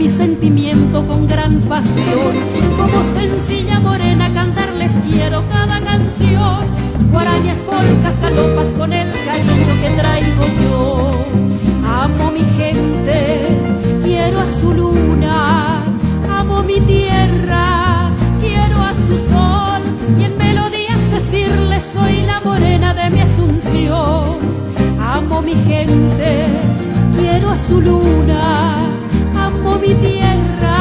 Mi sentimiento con gran pasión. Como sencilla morena cantarles quiero cada canción. Guarañas, polcas, galopas con el cariño que traigo yo. Amo mi gente, quiero a su luna, amo mi tierra, quiero a su sol y en melodías decirles soy la morena de mi Asunción. Amo mi gente, quiero a su luna, amo mi tierra.